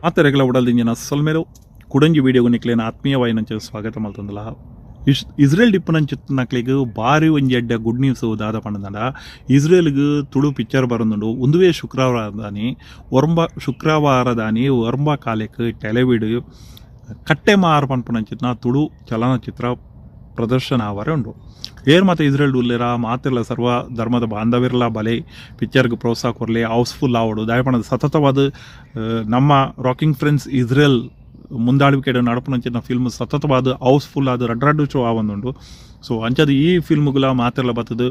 ಮಾತೆರೆಗ್ಲ ಉಡಲ್ದಿಂಜಿನ ಸೊಲ್ಮೆಲು. ಕುಡೊಂಜಿ ವಿಡಿಯೋಗು ನಿಕ್ಲೆನ ಆತ್ಮೀಯವಾಯಿನಂಚ ಸ್ವಾಗತ ಮಲ್ತೊಂದುಲ್ಲ. ಇಸ್ರೇಲ್ ಡಿಪ್ಪುನಂಚಿತ್ತಿನಕ್ಲೆಗ್ ಬಾರಿ ಒಂಜಿ ಎಡ್ಡೆ ಗುಡ್ ನ್ಯೂಸ್ ದಾದ ಪಂಡಂಡ, ಇಸ್ರೇಲ್ಗ್ ತುಳು ಪಿಕ್ಚರ್ ಬರೊಂದುಂಡು. ಉಂದುವೇ ಶುಕ್ರವಾರದಾನಿ ಒರ್ಂಬ, ಶುಕ್ರವಾರದಾನಿ 9 ಕಾಲೆಕ್ ಟೆಲೆವಿಡ್ ಕಟ್ಟೆಮಾರ್ ಪನ್ಪುನಂಚಿತ್ತಿನ ತುಳು ಚಲನಚಿತ್ರ ಪ್ರದರ್ಶನ ಆವರೆ ಉಂಡು. ಏರ್ ಮಾತ ಇಸ್ರೇಲ್ ಉಲ್ಲೆರ ಮಾತೆರ್ಲ ಸರ್ವ ಧರ್ಮದ ಬಾಂಧವ್ಯರ್ಲ ಬಲೆ, ಪಿಕ್ಚರ್ಗ್ ಪ್ರೋತ್ಸಾಹ ಕೊರ್ಲೆ, ಹೌಸ್ಫುಲ್ ಆವೊಡು. ದಾಯೆ ಪಂಡ ಸತತವಾದ ನಮ್ಮ rocking friends Israel ಮುಂದಾಳ್ವಿಕೆ ನಡಪುನಂಚಿನ ಫಿಲ್ಮ್ ಸತತವಾದ ಹೌಸ್ಫುಲ್ ಆದ್ ರಡ್ಡ್ ರಡ್ಡ್ ಶೋ ಆವೊಂದುಂಡು. ಸೊ ಅಂಚಾದ್ ಈ ಫಿಲ್ಮ್ಗುಲ ಮಾತೆರ್ಲ ಬತ್ತುದು,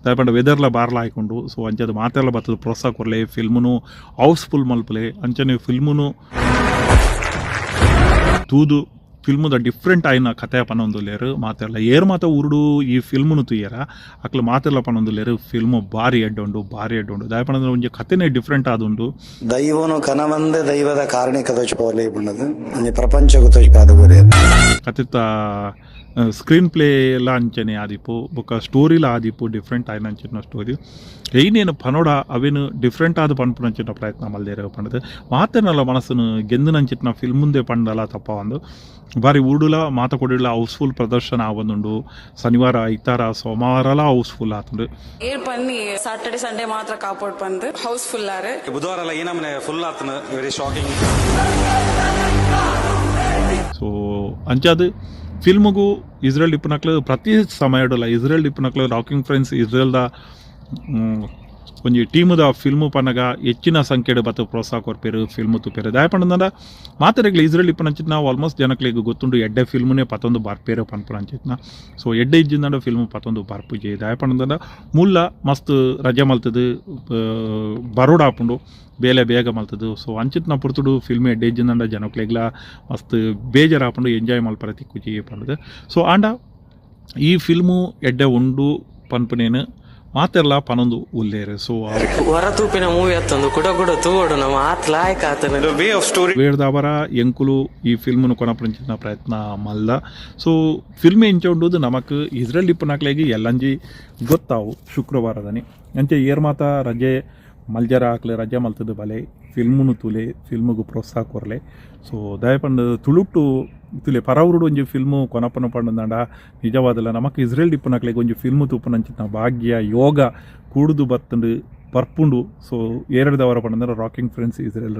ದಾಯೆ ಪಂಡ ವೆದರ್ಲ ಬಾರ್ಲ ಆಯ್ಕೊಂಡು. ಸೊ ಅಂಚಾದ್ ಮಾತೆರ್ಲ ಬತ್ತುದು ಪ್ರೋತ್ಸಾಹ ಕೊರ್ಲೆ, ಫಿಲ್ಮ್ನು ಹೌಸ್ಫುಲ್ ಮಲ್ಪುಲೆ. ಅಂಚನೆ ಫಿಲ್ಮ್ನು ತೂದು ಫಿಲ್ಮ್ದ ಡಿಫ್ರೆಂಟ್ ಆಯಿನ ಕತೆ ಪನೊಂದುಲ್ಲೆರ್ ಮಾತೆರ್ಲ. ಏರ್ ಮಾತ ಊರುಡು ಈ ಫಿಲ್ಮ್ನು ತೂಯೆರ, ಅಕ್ಲು ಮಾತೆರ್ಲ ಪನೊಂದುಲ್ಲೆರ್, ಫಿಲ್ಮ್ ಬಾರಿ ಎಡ್ಡೆ ಉಂಡು, ಬಾರಿ ಎಡ್ಡೆ ಉಂಡು. ದಾಯೆ ಪಂಡ ಒಂಜಿ ಕತೆನೇ ಡಿಫ್ರೆಂಟ್ ಆದುಂಡು. ದೈವನು ಕನವಂದೆ ದೈವದ ಕಾರಣಿಕ ತೋಜಿಪವಲೇ ಪುಂಡದು ಒಂಜಿ ಪ್ರಪಂಚಗ್ ತೋಜಿಪಾದ ಗೋರಿಯರ್. ಕತೆತ ಸ್ಕ್ರೀನ್ ಪ್ಲೇ ಎಲ್ಲ ಅಂಚನೆ ಆದಿಪ್ಪು, ಬೊಕ್ಕ ಸ್ಟೋರಿಲ ಆದಿಪ್ಪು. ಡಿಫ್ರೆಂಟ್ ಆಯಿನಂಚಿನ ಸ್ಟೋರಿ ಏನೇನು ಪನೋಡ ಅವೇನು ಡಿಫ್ರೆಂಟ್ ಆದ್ ಪನ್ಪುನಂಚಿನ ಪ್ರಯತ್ನ ಮಲ್ದೆರ್ ಪಂಡದು ಮಾತೆರ್ನಲ ಮನಸ್ಸುನು ಗೆಂದುನಂಚಿನ ಫಿಲ್ಮ್ ಮುಂದೆ ಪಂಡಲ ತಪ್ಪವಂದು. ಬಾರಿ ಊಡುಲ ಮಾತ ಕೊಡಿಲ ಹೌಸ್ಫುಲ್ ಪ್ರದರ್ಶನ ಆವೊಂದುಂಡು. ಶನಿವಾರ, ಐತಾರ, ಸೋಮವಾರಲ ಹೌಸ್ಫುಲ್ ಆತುಂಡು. ಏರ್ ಪನ್ನಿ ಸಾಟರ್ಡೆ ಸಂಡೇ ಮಾತ್ರ ಕಾಪೋಡ್ ಪಂದ್ ಹೌಸ್ಫುಲ್ ಆರ್. ಬುಧವಾರ ಎಲ್ಲ ಏನಮ್ಮನೆ ಫುಲ್ ಆತನ, very shocking. So ಅಂಚಾದ್ ಫಿಲ್ಮ್ಗು ಇಸ್ರೇಲ್ ಇಪ್ಪುನಕ್ಲು ಪ್ರತಿ ಸಮಯಡುಲ ಇಸ್ರೇಲ್ ಇಪ್ಪುನಕ್ಲು ರಾಕಿಂಗ್ ಫ್ರೆಂಡ್ಸ್ ಇಸ್ರೇಲ್ದ ಒಂಜಿ ಟೀಮುದ ಫಿಲ್ಮ್ ಪನ್ನಗ ಹೆಚ್ಚಿನ ಸಂಖ್ಯೆಡ್ ಬತ್ತು ಪ್ರೋತ್ಸಾಹ ಕೊರ್ಪೆರ್, ಫಿಲ್ಮ್ ತೂಪೆರ್. ದಾಯೆ ಪಂಡಂಡ ಮಾತೆರೆಗ್ಲ ಇಸ್ರೇಲ್ ಇಪ್ಪುನಂಚಿನ ಆಲ್ಮೋಸ್ಟ್ ಜನಕ್ಲೆಗ್ ಗೊತ್ತುಂಡು, ಎಡ್ಡೆ ಫಿಲ್ಮ್ನೇ ಪತೊಂದು ಬರ್ಪೆರ್ ಪನ್ಪುನಂಚಿತ್ನ. ಸೊ ಎಡ್ಡೆ ಇಜ್ಜಿಂದಂಡ ಫಿಲ್ಮ್ ಪತೊಂದು ಬರ್ಪುಜಿ. ದಾಯೆ ಪಂಡಂಡ ಮುಲ್ಲ ಮಸ್ತ್ ರಜೆ ಮಲ್ತದು ಬರೋಡಾಪುಂಡು, ಬೇಲೆ ಬೇಗ ಮಲ್ತದು. ಸೊ ಅಂಚಿತ್ನ ಪೊರ್ತುಡು ಫಿಲ್ಮ್ ಎಡ್ಡೆ ಇಜ್ಜಿಂದಂಡ ಜನಕ್ಲೆಗ್ಲ ಮಸ್ತ್ ಬೇಜಾರಾಪುಂಡು, ಎಂಜಾಯ್ ಮಲ್ಪರೆ ತಿಕ್ಕುಜಿ ಪಂಡುದು. ಸೊ ಆಂಡ ಈ ಫಿಲ್ಮು ಎಡ್ಡೆ ಉಂಡು ಪನ್ಪುನೇನು ಮಾತೆರ್ಲ ಪನೊಂದು ಉಲ್ಲೇರು. ಸೊ ಹೊರ ತೂಪಿನ ಮೂವಿ ಅತ್ತೊಂದು ಕುಡ ಕುಡ ತೂವೊಡು ನಮ್ಮ ಆತ್ ಲಾಯಕ್ ಆತನ. Way of story. ವೇರ್ದಾವರ ಎಂಕುಲು ಈ ಫಿಲ್ಮ್ನು ಕೊನಪುನಂಚಿನ ಪ್ರಯತ್ನ ಮಲ್ಲ. ಸೊ ಫಿಲ್ಮ್ ಎಂಚ ಉಂಡುದು ನಮಕ್ ಇಸ್ರೇಲ್ ಇಪ್ಪುನಕ್ಲೆಗ್ ಎಲ್ಲಂಜಿ ಗೊತ್ತಾವು. ಶುಕ್ರವಾರದನಿ ಅಂಚೆ ಏರ್ ಮಾತ ರಜೆ ಮಲ್ಜರ, ಆಕ್ಲೆ ರಜೆ ಮಲ್ತದು ಬಲೆ, ಫಿಲ್ಮ್ನು ತೂಲೆ, ಫಿಲ್ಮ್ಗು ಪ್ರೋತ್ಸಾಹ ಕೊರ್ಲೆ. ಸೊ ದಯ ಪಂಡ ತುಳುಟು ತುಲೆ. ಪರವರುಡು ಒಂಜಿ ಫಿಲ್ಮು ಕೊನಪನ ಪಂಡಂದಾಂಡ ನಿಜವಾದಲ್ಲ ನಮಕ್ ಇಸ್ರೇಲ್ ಇಪ್ಪುನಕ್ಲೆಗ್ ಒಂಜಿ ಫಿಲ್ಮ್ ತೂಪುನಂಚಿನ ಭಾಗ್ಯ ಯೋಗ ಕೂಡುದು ಬತ್ತುಂಡು ಪರ್ಪುಂಡು. ಸೊ ಏರಡ್ದವರ ಪಂಡಂದ್ರೆ rocking friends Israel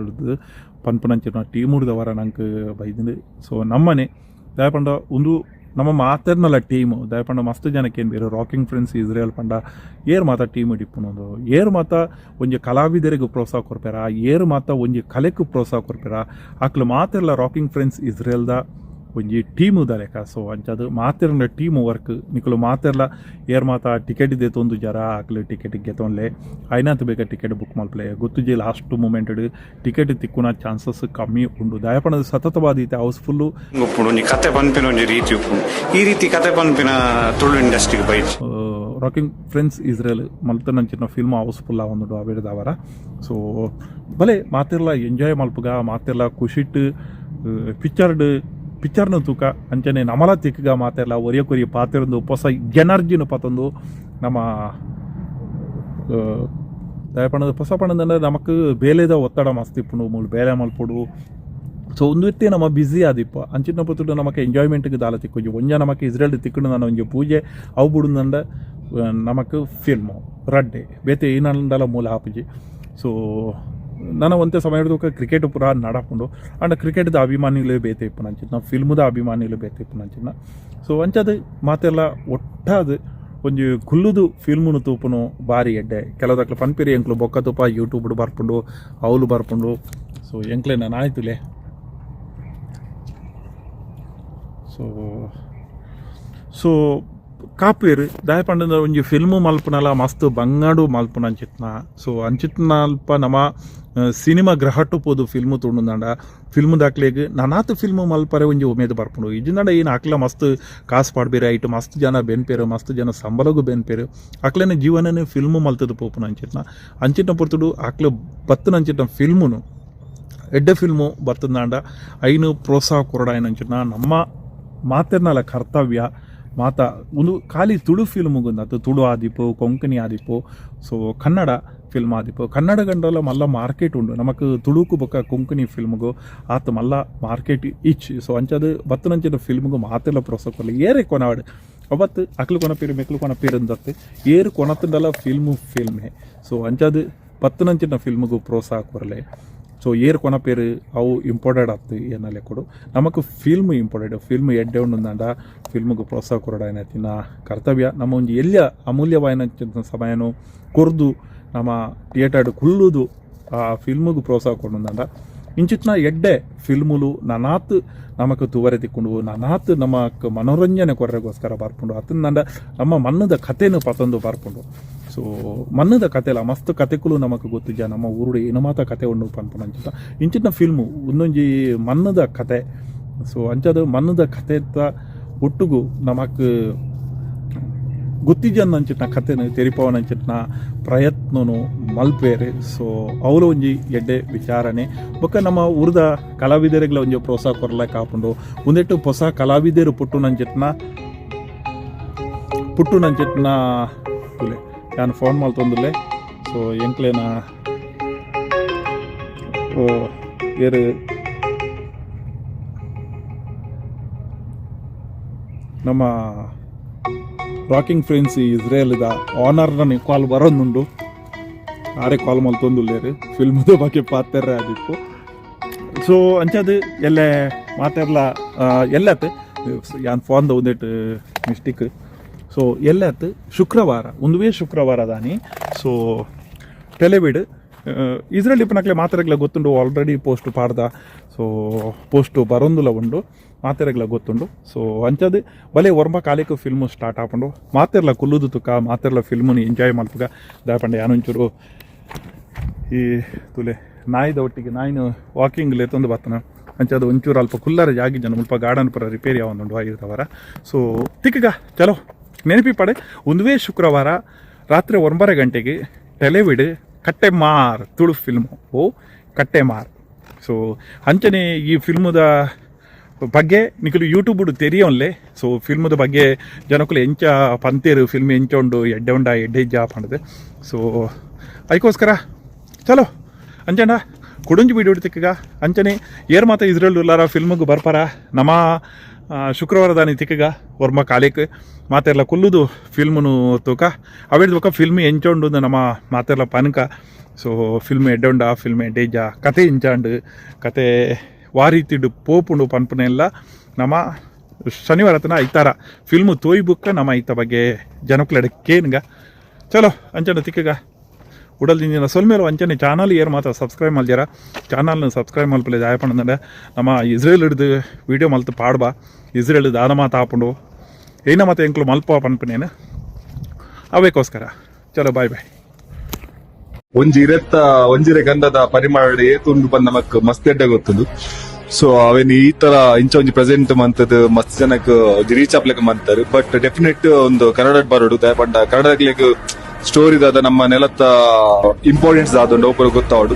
ಪನ್ಪುನಂಚಿನ ಟೀಮುಡ್ದವರ ನಂಕ್ ಬೈದಿಂಡು. ಸೊ ನಮ್ಮನೆ ದಾಯ ಪಂಡ ಉಂದು ನಮ್ಮ ಮಾತೆರ್ನಲ ಟೀಮು. ದಾಯ ಪಂಡ ಮಸ್ತ್ ಜನಕ್ಕೆ ಏನು ಬೇರೆ rocking friends Israel ಪಂಡ ಏರ್ ಮಾತ ಟೀಮ್ ಇಪ್ಪುನೊಂದು, ಏರ್ ಮಾತ ಒಂಜಿ ಕಲಾವಿದರಿಗೆ ಪ್ರೋತ್ಸಾಹ ಕೊರ್ಪೆರ, ಏರ್ ಮಾತ ಒಂಜಿ ಕಲೆಕ್ ಪ್ರೋತ್ಸಾಹ ಕೊರ್ಪೆರ, ಅಕ್ಲು ಮಾತೆರ್ಲ ರಾಕಿಂಗ್ ಫ್ರೆಂಡ್ಸ್ ಇಸ್ರೇಲ್ದ ಒಂಜಿ ಟೀಮು ಲೆಕ್ಕ. ಸೊ ಅಂಚಾದ್ ಮಾತೆರ್ನ ಟೀಮ್ ವರ್ಕ್. ನಿಕುಲು ಮಾತೆರ್ಲ ಏರ್ ಮಾತ ಟಿಕೆಟ್ ದೆತೊಂದು ಜರ, ಅಕ್ಲು ಟಿಕೆಟ್ ಗೆತೊನ್ಲೆ. ಐನಾತ್ ಬೇಗ ಟಿಕೆಟ್ ಬುಕ್ ಮಲ್ಪಲೆ. ಗೊತ್ತುಜಿ, last moment ticket ತಿಕ್ಕುನ chances ಕಮ್ಮಿ ಉಂಡು. ದಾಯಪಣದ ಸತತವಾದ ಇತ್ತೆ ಹೌಸ್ಫುಲ್ಲು. ಉಪ್ಪುಂಡು ಒಂಜಿ ಕತೆ ಪನ್ಪಿನ ಒಂಜಿ ರೀತಿ ಉಪ್ಪುಂಡು. ಈ ರೀತಿ ಕತೆ ಪನ್ಪಿನ ತುಳು ಇಂಡಸ್ಟ್ರಿಗೆ ಬೈಜ್. Rocking friends Israel ಮಲ್ತನಂಚಿನ film Housefull ಆವೊಂದುಂಡು ಅವೇರ್ದಾವರ. ಸೊ ಬಲೆ, ಮಾತೆರ್ಲ ಎಂಜಾಯ್ ಮಲ್ಪುಗ, ಮಾತೆರ್ಲ ಖುಷಿಟ್ ಪಿಕ್ಚರ್ಡ್ ಪಿಕ್ಚರ್ನ ತೂಕ. ಅಂಚನೆ ನಮಲ ತಿಕ್ಕಗ, ಮಾತೆರ್ಲ ಒರಿಯ ಕೊರಿಯ ಪಾತೆರೊಂದು ಪೊಸ ಎನರ್ಜಿನ ಪತೊಂದು ನಮ್ಮ ದಯಪಣದ ಪೊಸ ಪಣದಂಡ ನಮಕ್ ಬೇಲೆದ ಒತ್ತಡ ಮಸ್ತ್ ಇಪ್ಪುಂಡು, ಮೂಲು ಬೇಲೆ ಮಲ್ಪೊಡು. ಸೊ ಒಂದು ಇತ್ತೆ ನಮ್ಮ ಬ್ಯುಸಿ ಆದಿಪ್ಪ. ಅಂಚಿನ ಪೊರ್ತುಡು ನಮಕ್ ಎಂಜಾಯ್ಮೆಂಟ್ಗೆ ದಾಲ ತಿಕ್ಕೊಂಜಿ ಒಂಜ ನಮಕ್ ಇಸ್ರೇಲ್ ತಿಕ್ಕುಂಡು ನನ್ನ ಒಂಜಿ ಪೂಜೆ ಅವು ಬುಡುಂದಂಡ ನಮಕ್ ಫಿಲ್ಮು ರಡ್ಡೆ, ಬೇತೆ ಏನಂಡಲ ಮೂಲ ಆಪುಜಿ. ಸೊ ನನ್ನ ಒಂತೆ ಸಮಯ ಕ್ರಿಕೆಟ್ ಪೂರ ನಡಪುಂಡು. ಆಂಡ ಕ್ರಿಕೆಟ್ದ ಅಭಿಮಾನಿಗಳು ಬೇತೆ ಇಪ್ಪುನಂಚಿನ, ಫಿಲ್ಮ್ದ ಅಭಿಮಾನಿಗಳು ಬೇತೆ ಇಪ್ಪುನಂಚಿನ. ಸೊ ಅಂಚಾದ್ ಮಾತೆಲ್ಲ ಒಟ್ಟಾದ್ ಒಂಜಿ ಕುಲ್ಲುದು ಫಿಲ್ಮ್ನು ತೂಪುನು ಬಾರಿ ಎಡ್ಡೆ. ಕೆಲವುದಕ್ಲು ಪನ್ಪಿರಿ, ಎಂಕ್ಲು ಬೊಕ್ಕ ತೂಪ, ಯೂಟ್ಯೂಬ್ ಬರ್ಪುಂಡು, ಅವ್ಲು ಬರ್ಪುಂಡು. ಸೊ ಎಂಕ್ಲೆ ನಾನು ಆಯ್ತುಲೆ. ಸೊ ಸೊ ಕಾಪೇರು. ದಾಯ ಪಂಡಂದ ಒಂಜಿ ಫಿಲ್ಮ್ ಮಲ್ಪುನಲ ಮಸ್ತ್ ಬಂಗಾಡು ಮಲ್ಪುನ ಅಂಚಿತ್ನ. ಸೊ ಅಂಚಿತ್ನ ಅಲ್ಪ ನಮ ಸಿನಿಮಾ ಗ್ರಹಟು ಪೋದು ಫಿಲ್ಮ್ ತೂಂಡುಂದಾಂಡ ಫಿಲ್ಮ್ ದಾಕ್ಲೆಗ್ ನನಾತ್ ಫಿಲ್ಮ್ ಮಲ್ಪರೆ ಒಂಜಿ ಉಮೇದ್ ಬರ್ಪುಂಡು. ಇಜ್ಜಿಂದಾಂಡ ಏನು ಅಕ್ಲ ಮಸ್ತ್ ಕಾಸು ಪಾಡ್ಬೇರು, ಐಟ್ ಮಸ್ತ್ ಜನ ಬೆನ್ಪೇರು, ಮಸ್ತ್ ಜನ ಸಂಬಳಗು ಬೆನ್ಪೇರು. ಅಕ್ಲೆನ ಜೀವನನೇ ಫಿಲ್ಮ್ ಮಲ್ತದ ಪೋಪುನ ಅಂಚಿತ್ನ. ಅಂಚಿನ ಪೊರ್ತುಡು ಅಕ್ಲ ಬತ್ತನ ಅಂಚಿನ ಫಿಲ್ಮುನು, ಎಡ್ಡೆ ಫಿಲ್ಮು ಬತ್ತದಾಂಡ ಐನು ಪ್ರೋತ್ಸಾಹ ಕೊರಡಾಯನಂಚಿನ ನಮ್ಮ ಮಾತೆರ್ನಲ ಕರ್ತವ್ಯ. ಮಾತ ಒಂದು ಖಾಲಿ ತುಳು ಫಿಲ್ಮ್ಗುಂದತ್ತು, ತುಳು ಆದಿಪ್ಪು, ಕೊಂಕಣಿ ಆದಿಪ್ಪು, ಸೊ ಕನ್ನಡ Film ಆದಿಪ್ಪು. ಕನ್ನಡ ಗಂಡಲ ಮಲ್ಲ ಮಾರ್ಕೆಟ್ ಉಂಡು ನಮಕ್ ತುಳುಕು ಬೊಕ್ಕ ಕೊಂಕಣಿ ಫಿಲ್ಮ್ಗು ಆತ ಮಲ್ಲ ಮಾರ್ಕೆಟ್ ಇಚ್. ಸೊ ಅಂಚದ ಬತ್ತನಂಚಿನ ಫಿಲ್ಮ್ಗು ಮಾತೆಲ್ಲ ಪ್ರೋತ್ಸಾಹ ಕೊರ್ಲೆ. ಏರೆ ಕೊನವಾಡು ಅವತ್ತು ಅಕ್ಲು ಕೊನಪೇರು ಮೆಕ್ಲು ಕೊನಪೇರು ಅಂದತ್ತೆ ಏರು ಕೊನತಂಡಲ ಫಿಲ್ಮು ಫಿಲ್ಮೆ. ಸೊ ಅಂಚಾದ ಬತ್ತನಂಚಿನ ಫಿಲ್ಮ್ಗು ಪ್ರೋತ್ಸಾಹ ಕೊರಲೆ. ಸೊ ಏರ್ ಕೊನಪೇರು ಅವು ಇಂಪಾರ್ಟೆಂಟ್ ಆಗ್ತು ಏನಲ್ಲೇ ಕೊಡು, ನಮಕ್ film important. Film ಎಡ್ಡೆ ಉಂಡಂಡ ಫಿಲ್ಮ್ಗೆ ಪ್ರೋತ್ಸಾಹ ಕೊರಡಾಯನ ಕರ್ತವ್ಯ. ನಮ್ಮ ಒಂಜಿ ಎಲ್ಲಿಯ ಅಮೂಲ್ಯವಾಯಿನ ಸಮಯನು ಕೊರ್ದು ನಮ್ಮ ಥಿಯೇಟರ್ ಕುಲ್ಲುದು ಆ ಫಿಲ್ಮ್ಗೆ ಪ್ರೋತ್ಸಾಹ ಕೊಡಂಡ ಇಂಚಿತ್ನ ಎಡ್ಡೆ ಫಿಲ್ಮುಲು ನನಾತ್ ನಮಕ್ ತುವರೆ ತಿಕ್ಕೊಂಡು ನನಾತ್ ನಮಕ್ ಮನೋರಂಜನೆ ಕೊರ್ರೆಗೋಸ್ಕರ ಬರ್ಪುಂಡು. ಅತ್ತಂದ ನಮ್ಮ ಮಣ್ಣದ ಕಥೆನು ಪತೊಂದು ಬರ್ಪುಂಡು. ಸೊ ಮಣ್ಣದ ಕಥೆಲ ಮಸ್ತ್ ಕತೆಕುಲು ನಮಕ್ ಗೊತ್ತಿಜ, ನಮ್ಮ ಊರುಡು ಏನು ಮಾತ ಕತೆ ಉಂಡು ಪನ್ಪುನ ಅಂಚಿತ ಇಂಚಿನ ಫಿಲ್ಮು ಒಂದೊಂಜಿ ಮಣ್ಣದ ಕತೆ. ಸೊ ಅಂಚದ ಮಣ್ಣದ ಕತೆತ ಒಟ್ಟುಗು ನಮಕ್ ಗೊತ್ತಿಜನ್ನಂಚಿನ ಕತೆನ ತೆರಿಪವನಂಚಿನ ಪ್ರಯತ್ನನು ಮಲ್ಪೇರೆ. ಸೊ ಅವಳು ಒಂಜಿ ಎಡ್ಡೆ ವಿಚಾರಣೆ ಬೊಕ್ಕ ನಮ್ಮ ಊರದ ಕಲಾವಿದರಿಗಳ ಒಂಜಿ ಪ್ರೋತ್ಸಾಹ ಕೊರ್ಲಕ್ ಆಪುಂಡು. ಒಂದೆಟ್ಟು ಹೊಸ ಕಲಾವಿದರು ಪುಟ್ಟುನಂಚಿತ್ನ ತುಲೆ ಯಾನ್ ಫೋನ್ ಮಲ್ತೊಂದುಲ್ಲೆ. ಸೊ ಎಂಕ್ಲೇನ ಓ ಏರು ನಮ್ಮ ರಾಕಿಂಗ್ ಫ್ರೆಂಡ್ಸ್ ಇಸ್ರೇಲ್ದ ಓನರ್ನ ಕಾಲ್ ಬರೋದುಂಡು, ಆರೆ ಕಾಲ್ ಮಲ್ತೊಂದುಲ್ಲೇರು ಫಿಲ್ಮ್ದ ಬಗ್ಗೆ ಪಾತೆರ್ರೆ ಆದಿಪ್ಪು. ಸೊ ಅಂಚದು ಎಲ್ಲೆ ಮಾತೆರ್ಲ ಎಲ್ಲತ್ ಯಾನ್ ಫೋನ್ದ ಒಂದೆಟ್ ಮಿಸ್ಟೇಕ್. ಸೊ ಎಲ್ಲತ್ ಶುಕ್ರವಾರ ಒಂದುವೇ ಶುಕ್ರವಾರ ದಾನಿ. ಸೊ ಟೆಲೆವಿಡ್ ಇಸ್ರೇಲ್ ಇಪ್ಪನಕ್ಲೆ ಮಾತೆರೆಗ್ಲ ಗೊತ್ತುಂಡು, ಆಲ್ರೆಡಿ ಪೋಸ್ಟ್ ಪಾಡ್ದ. ಸೊ ಪೋಸ್ಟು ಬರೊಂದುಲ ಉಂಡು, ಮಾತೆರೆಗ್ಲ ಗೊತ್ತುಂಡು. ಸೊ ಅಂಚದು ಬಲೆ ಒರ್ಂಬ ಕಾಲಿಕ್ ಫಿಲ್ಮ್ ಸ್ಟಾರ್ಟ್ ಆಪುಂಡು. ಮಾತೆರ್ಲ ಕುಲ್ಲುದು ತುಕ ಮಾತೆರ್ಲ ಫಿಲ್ಮ್ನು ಎಂಜಾಯ್ ಮಲ್ಪುಗ. ದಾಯಪಂಡ ಯಾನೊಂಚೂರು ಈ ತುಲೆ ನಾಯಿದ ಒಟ್ಟಿಗೆ ನಾಯಿನ ವಾಕಿಂಗ್ ಲೇತೊಂದು ಬತ್ತನ. ಅಂಚದು ಒಂಚೂರು ಅಲ್ಪ ಕುಲ್ಲರ ಜಾಗಿ ಜನ ಮುಲ್ಪ ಗಾರ್ಡನ್ ಪೂರ ರಿಪೇರಿ ಆವೊಂದುಂಡು ಆಗಿರ್ತವರ. ಸೊ ತಿಕ್ಕಗ ಚಲೋ ನೆನಪಿ ಪಡೆ, ಒಂದುವೇ ಶುಕ್ರವಾರ ರಾತ್ರಿ 9 ಗಂಟೆಗೆ ಟೆಲೆವಿಡ್ ಕಟ್ಟೆಮಾರ್ ತುಳು ಫಿಲ್ಮು ಓ ಕಟ್ಟೆಮಾರ್. ಸೊ ಅಂಚನೆ ಈ ಫಿಲ್ಮುದ ಬಗ್ಗೆ ನಿಕಲು ಯೂಟ್ಯೂಬ್ ತೆರಿಯೋನ್ಲೆ. ಸೊ ಫಿಲ್ಮದ ಬಗ್ಗೆ ಜನಕುಲು ಎಂಚ ಪಂತೇರು ಫಿಲ್ಮ್ ಎಂಚ ಉಂಡು ಎಡ್ಡೆ ಉಂಡ ಎಡ್ಡೆ ಇಜ್ಜ ಪಂಡದು. ಸೊ ಅದಕ್ಕೋಸ್ಕರ ಚಲೋ ಅಂಚಂಡ ಕುಡಂಜಿ ವೀಡಿಯೋ ತಿಕ್ಕಗ. ಅಂಚನೆ ಏರ್ ಮಾತ ಇಸ್ರೇಲ್ ಉಲ್ಲಾರ ಫಿಲ್ಮಿಗೆ ಬರ್ಪಾರ ನಮ್ಮ ಶುಕ್ರವಾರ ದಾನಿ ತಿಕ್ಕಗ ವರ್ಮ ಕಾಲೇಕ್ ಮಾತೆರ್ಲ ಕುಲ್ಲುದು ಫಿಲ್ಮ್ನು ತೂಕ ಅವೇಡ್ ಬೊಕ್ಕ ಫಿಲ್ಮ್ ಎಂಚ ಉಂಡು ನಮ್ಮ ಮಾತೆರ್ಲ ಪನ್ಕ. ಸೊ ಫಿಲ್ಮ್ ಎಡ್ಡೆ ಉಂಡ ಫಿಲ್ಮ್ ಎಡ್ಡೆ ಇಜ್ಜ ಕತೆ ಎಂಚಾಂಡು ಕತೆ ವಾರೀತಿಡು ಪೋಪುಂಡು ಪನ್ಪುನೆಲ್ಲ ನಮ್ಮ ಶನಿವಾರ ತನ ಐತಾರ ಫಿಲ್ಮ್ ತೋಯ್ ಬುಕ್ಕ ನಮ್ಮ ಐತ ಬಗ್ಗೆ ಜನಕ್ಲೆಡ ಕೇನ್ಗ. ಚಲೋ ಅಂಚನ ತಿಕ್ಕಗ ಉಡಲ್ ದಿಂಜಿನ ಸೊಲ್ಮೇಲು. ಅಂಚನೆ ಚಾನಲ್ ಏರ್ ಮಾತ್ರ ಸಬ್ಸ್ಕ್ರೈಬ್ ಮಲ್ಜಾರ ಚಾನಲ್ನ ಸಬ್ಸ್ಕ್ರೈಬ್ ಮಲ್ಪಲೆ. ದಾಯಪಂಡ ನಮ್ಮ ಇಸ್ರೇಲ್ ಹಿಡ್ದು ವೀಡಿಯೋ ಮಲ್ತು ಪಾಡ್ಬಾ, ಇಸ್ರೇಲ್ ದಾನ ಮಾತು ಆಪುಂಡು ಏನ ಮಾತು ಎಂಕ್ಲು ಮಲ್ಪ ಪನ್ಪನೇನು ಅವೇಕೋಸ್ಕರ. ಚಲೋ ಬಾಯ್ ಬಾಯ್. ಒಂಜಿ ಇರೆತ್ತ ಒಂಜಿರೆ ಗಂಧದ ಪರಿಮಳ ಏತುಂಡು ಬಂದ್ ನಮಕ್ ಮಸ್ತ್ ಎಡ್ಡೆ ಗೊತ್ತುಂಡು. ಸೊ ಅವೇನ್ ಈ ತರ ಇಂಚ ಒಂಜಿ ಪ್ರೆಸೆಂಟ್ ಮಂತದ್ ಮಸ್ತ್ ಜನಕ್ ಒಂಜಿ ರೀಚ್ ಆಪ್ಲೆಕ್ ಮಂತರ್. ಬಟ್ ಡೆಫಿನೆಟ್ ಒಂದು ಕನ್ನಡ ಬರೋಡು, ದಯಪಂಡ ಕನ್ನಡಗ್ಲೆಗ್ ಸ್ಟೋರಿ ದಾದ ನಮ್ಮ ನೆಲತ್ತ ಇಂಪಾರ್ಟೆನ್ಸ್ ದಾದುಂಡು ಒಬ್ಬರು ಗೊತ್ತಾವಡು.